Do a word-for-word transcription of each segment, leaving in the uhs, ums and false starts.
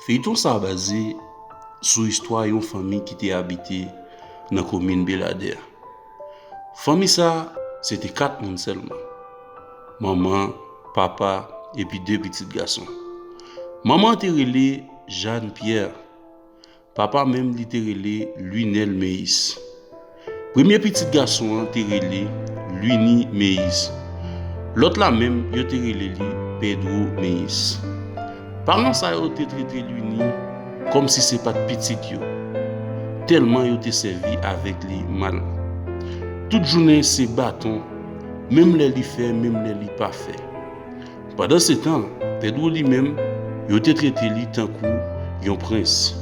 Feyton sa a baze sou istwa yon fanmi ki te abite nan komin Beladè. Fanmi sa a, se te kat moun sèlman. Manman, papa, epi de pitit gason. Manman an te rele Jeanne Pierre. Papa menm li te rele Lunel Meyis. Premye pitit gason an te rele Luni Meyis. Lòt la menm, yo te rele li Pedro Meyis. Paran sa yo te trete Luni kòmsi se pa t pitit yo, tèlman yo te sèvi avèk li mal. Tout jounen se baton, menm lè li fè, menm lè li pa fè. Pandansetan, Pedro li menm, yo te trete li tankou yon prens.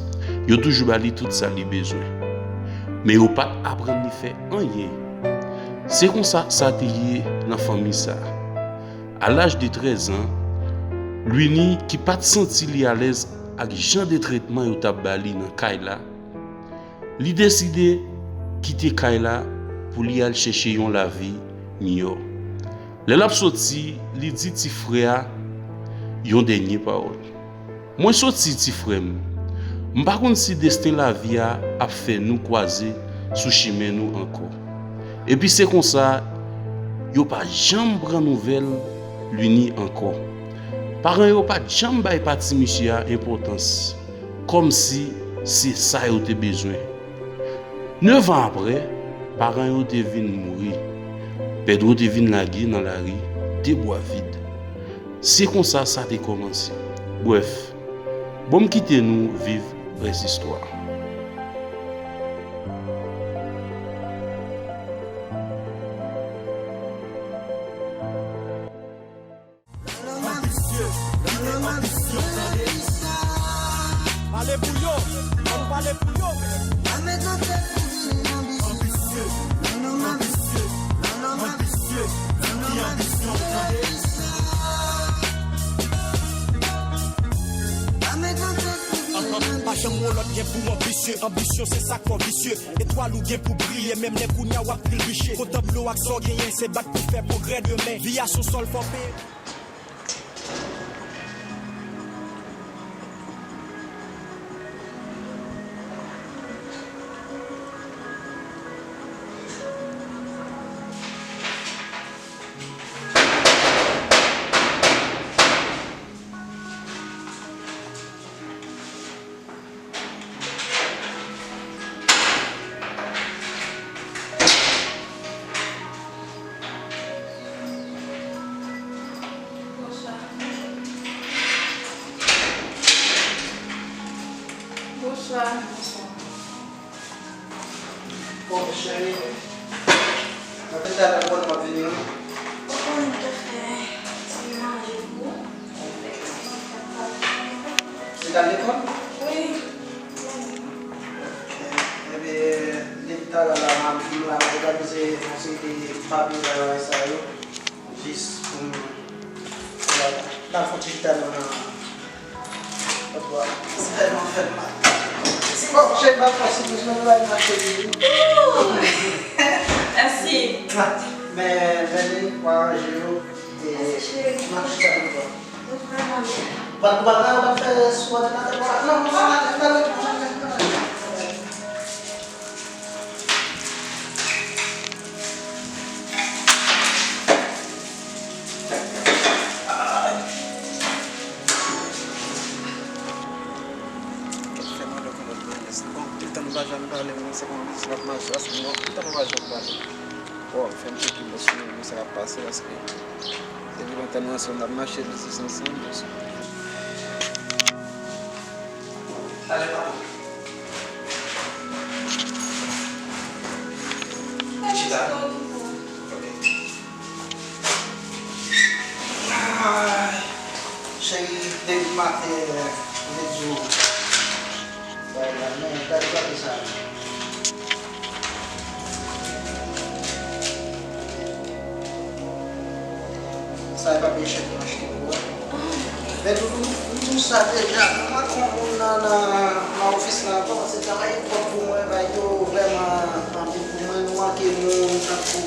Yo toujou ba li tout sa li bezwen. Men yo pa t aprann li fè anyen. Se konsa sa te ye nan fanmi sa a. A laj de trèz an, Luni, ki pa t santi li alèz ak jan de tretman yo t ap ba li nan kay la, li deside kite kay la pou li al chèche yon lavi miyò. Lè l ap soti, li di ti frè a yon dènye pawòl. Mwen soti, ti frè m. M pa konn si desten lavi a ap fè nou kwaze sou chimen nou ankò. Epi se konsa, yo pa janm pran nouvèl Luni ankò. Paran yo pa t janm bay pati misye a enpòtans, kòmsi se sa yo te bezwen. Nevan apre, paran yo te vin mouri. Pedro te vin lage nan lari, de bwa vid. Se konsa sa te kòmanse. Brèf, bon m kite nou viv rès istwa. Pale pou yo, ann pale pou yo. Pa janm wè lòt gen pou anbisye, anbisyon se sa k fè w visye. Etwal ou gen pou briye, menm lè kounya w ap trilbiche. Kontan dlo ak sa w genyen, se bat pou fè pwogrè demen. Vi a s on sòl fò peye. Bonswa. Bonswa. Bonswa. Bon, cheri, mwen te talè konn w ap vini, wi. Ou konn m te fè ti manje pou ou. Se ta lekòl? Wi. Ok. Ebyen, depi talè la, m ap, m la, m ap òganize yon seri de papye bagay sa yo, jis pou m, pou m al fè yon ti chita nan, nan, nan, se tèlman fè m mal. Bon, cheri, m ap fè siplis, men nou al mache li, wi. Mèsi. Men, men li, w aranje yo, e, mèsi, cheri, m ap chita nan bò. Ou vrèman byen. Ou pa, ou pa, ou pa fè sou òdinatè, pa, non, non, non, non, non, non, non. Kèt, fè mwen lòt yon lòt mayès. Bon, tout tan nou pa janm pale, mwen se konn biznis l ap mache, paske bon, tout tan nou pa janm pale. Bon, fè m tcheke bòs mwen, men sa k ap pase, paske depi lontan nou ansanm, n ap mache biznis ansanm, bòs mwen. Talè, papa. Chita. Ok. Ay, cheri, depi maten, m te di w. Bagay la, men gade papye sa. Sa e papye chèk mwen achte pou ou a. Men doudou, m di w sa deja, m pa kon moun nan, nan, nan ofis la ankò, paske travay yo twòp pou mwen, bagay yo vrèman anpil pou mwen, nou manke moun tankou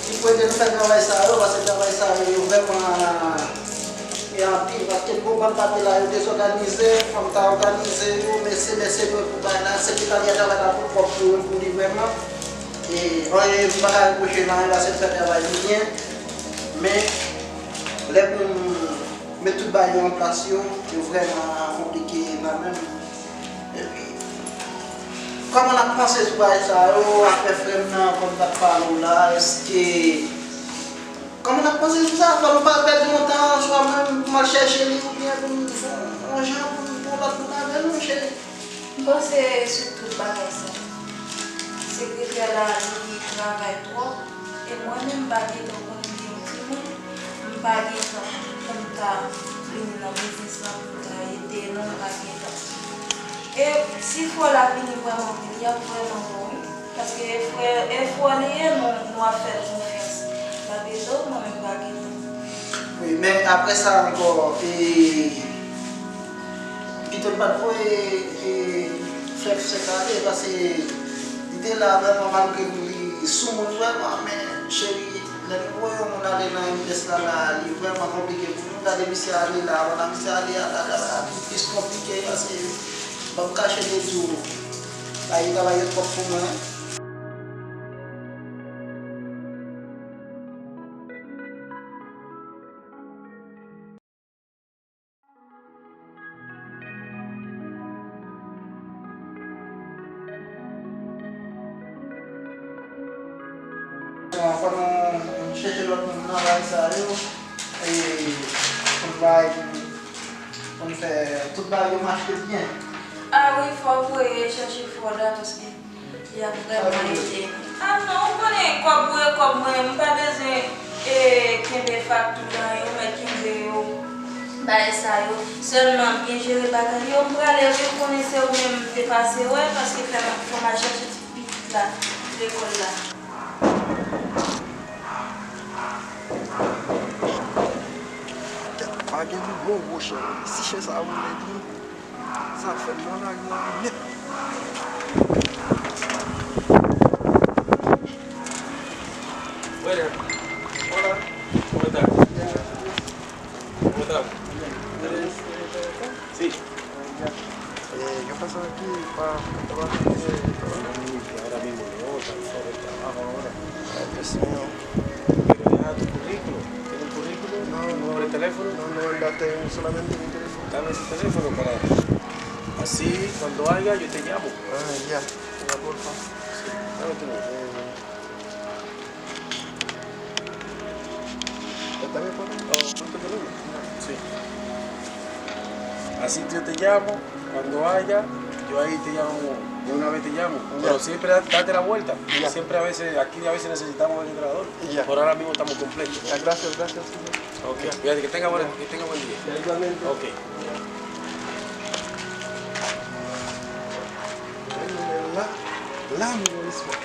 ki pou ede nou fè travay sa yo, paske travay sa yo, yo vrèman E anpil, paske bon, bann papye la, yo dezòganize, fò m ta òganize yo, men se mèsenè pou bay la, sekretarya travay la pou pwòp pou yo, pou li vrèman. E, anyen, m pa ka repwoche l anyen, paske l fè travay li byen. Men, lè pou m met tout bagay yo an plas yo, yo vrèman konplike nan men m. Epi, kòman n ap panse sou bagay sa yo, apre frè m nan, kòm m t ap pale w la, èske, kòman n ap panse sou sa? Fò nou pa pèdi yon tan, swa mwen, pou m al chèche li, oubyen pou m fè yon jan pou m pran lòt moun avè nou, cheri. M panse sou tout bagay sa. Sekretè la, li travay twòp. E mwen menm, m pa gentan konn gen yon timoun, m pa gentan pou m ta vini nan biznis lan, pou m ta ede, non, m pa gentan. E si frè w la vini vrèman vre, li ap vrèman bon, wi. Paske e frè, e frè w li ye, nou, nou ap fè l konfyans. L ap ede w, mwen menm, m pa gentan. Wi, men apre sa ankò, e, Pito l pa t voye, e, frè Fsèk ale, paske li te la vrèman, malgre li soumoun vrèman, men cheri, lè nou voye yon moun ale nan M P S la, la, li vrèman konplike pou nou. Gade misye ale la, pandan misye ale a, la, la, la, li plis konplike, paske, ban m kache de di w, la, li travay twòp pou mwen. Fò nou chèche lòt moun nan bagay sa yo, e pou n bay, pou n fè tout bagay yo mache byen. A wi, fò w voye chèche frè w la, paske Li ap vrèman ede m. A non, ou konnen kòb ou e kòb mwen, m pa bezwen, e, kenbe fakti nan yo, mwen kenbe yo, bagay sa yo. Sèlman byen jere bagay yo, m prale wi, ou konnen se ou menm m te pase wè, paske fè m, fò m al chèche ti pitit la, lekòl la. Pa gen moun bon gwo chen. Si chen sa a vole tou, sa fè m nan lari an nèt. Buenas. Hola. ¿Cómo estás? ¿Cómo estamos? Sí. Eh, ¿qué pasó aquí? Pa, pa, pa, eh, ahora mismo no, está fuera del trabajo ahora. Ay, Dios mío. Pero deja tu currículo. ¿Tienes un currículo? No. ¿Un número de teléfono? No, no, él ya tengo solamente mi teléfono. Dame tu teléfono para así cuando haya yo te llamo. Ah, ya. Ya, porfa. Sí. Dame tu número. Eh, Está bien, papi. Oh, ¿cuánto tenemos? Sí. Así yo te llamo, cuando haya, yo ahí te llamo, de una vez te llamo. Ya. Pero siempre da- date la vuelta. Ya. Siempre a veces, aquí a veces necesitamos el entrenador. Ya. Pero ahora mismo estamos completos. Ya, gracias, gracias, señor. Ok, ya. Cuídate, que tenga buen, que tenga buen día. Ya, igualmente. Ok. La, la, nou wè espwa.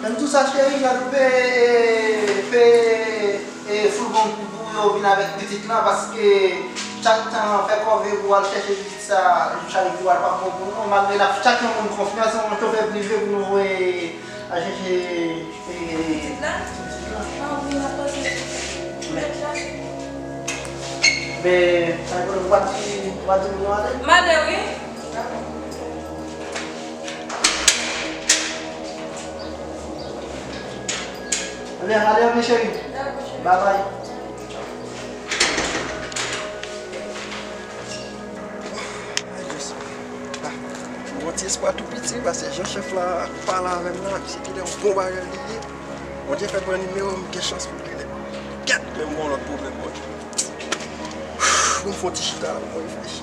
Menm tou sa, cheri, jan nou pe, pe, e, fout bon pou, pou yo vin avèk pitit lan, paske chak tan fè kòve pou al chèche pitit sa, chak jou al pa bon pou nou, malgre n ap chak yon moun konfyans, yon chofè prive pou nou voye al chèche, e, pitit lan. Pitit lan. Ah, wi, n ap pase sou pitit la. Men, sa vle di w pa di, w pa di moun yo ale? M ale, wi. Ebyen, ale, ebyen, cheri. Bye bye. Ay, Jezi. Ah, m gen yon ti espwa tou piti, paske jan chèf la pale avè m nan, se genlè yon bon bagay li ye. Bondye fè pran nimewo m, gen chans pou m rele. Kèt, men m gen yon lòt pwoblèm, Bondye. Pou m fè yon ti chita la, pou m reflechi.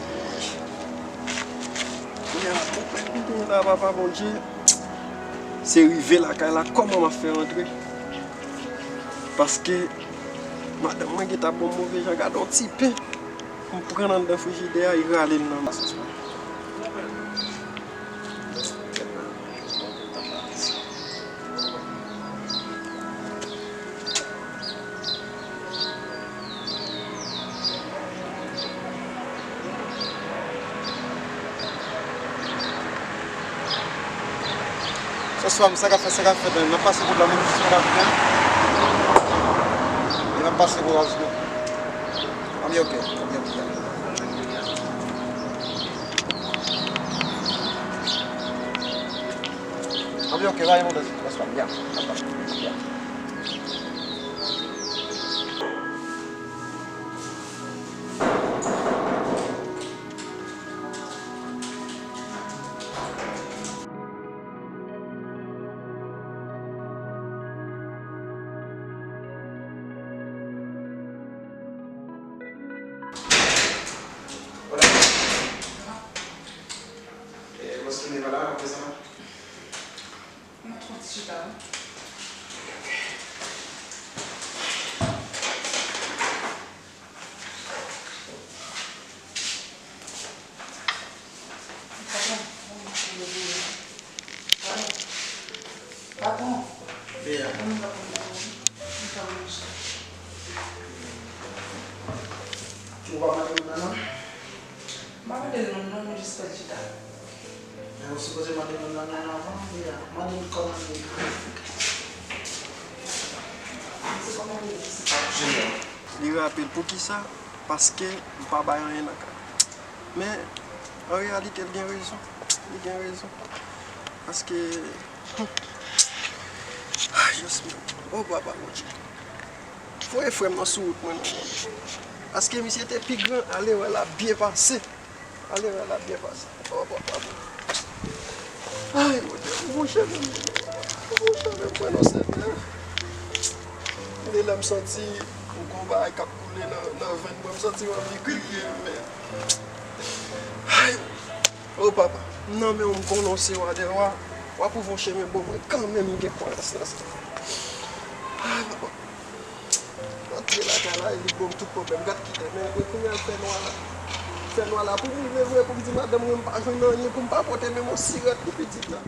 Kounye a, pwoblèm m genyen la, papa Bondye, se rive lakay la, kòman m ap fè rantre? Paske madanm mwen gentan ap ban m move jan, gade yon ti pen pou m pran anndan frijidè a, li rale l nan masos mwen. Soswa, sa k ap fèt, sa k ap fèt, n ap pase kote la, moun jis pa ka vini. E n ap pase kote la, jis. Ok, ok, ok. Anvi ok, va yon lòt espwa. Ya, apa, ya. Hola. Eh, vos me va la, ¿qué se llama? Mwen twò ti chita wi. Patwon, patwon, patwon. Patwon. Beya. Mwen pa konn manje. Mwen pa manje. Ou pa mande moun nan non? M pa mande l non, non, mwen jis fè l chita. Men ou sipoze mande moun nan non avan, Beya. Mande l kòman l ye. Se kòman l ye, se pa. Junior. Li rape l. Poukisa? Paske m pa bay anyen nan kay. Men, an reyalite, l gen rezon. Li gen rezon. Paske, hmm. Ay, Jasmine. Oh, papa, Bondye. Voye frè m nan sou wout mwen, non, Bondye. Paske misye te pi gran, ale wè l ap byen pase. Ale wè l ap byen pase. Oh, papa. Ay, Bondye, ou monchè menm, ou monchè menm, mwen non, Senyè. Gen de lè m santi yon gwo bagay k ap koule nan, nan venn mwen, m santi m anvi kriye, men, ay, oh, papa, m nan men w, m konnen w se wa dè wa, w ap ouvri yon chemen ban mwen kanmenm, m gen kwayans nan sa. Ay, papa. Antre lakay la, e li ban m tout pwoblèm. Gad ki lè, men, men kounye a l fè nwa la. Fè nwa la pou m rive vre, pou m di madanm mwen m pa jwenn anyen, pou m pa pote menm yon sirèt pou pitit la.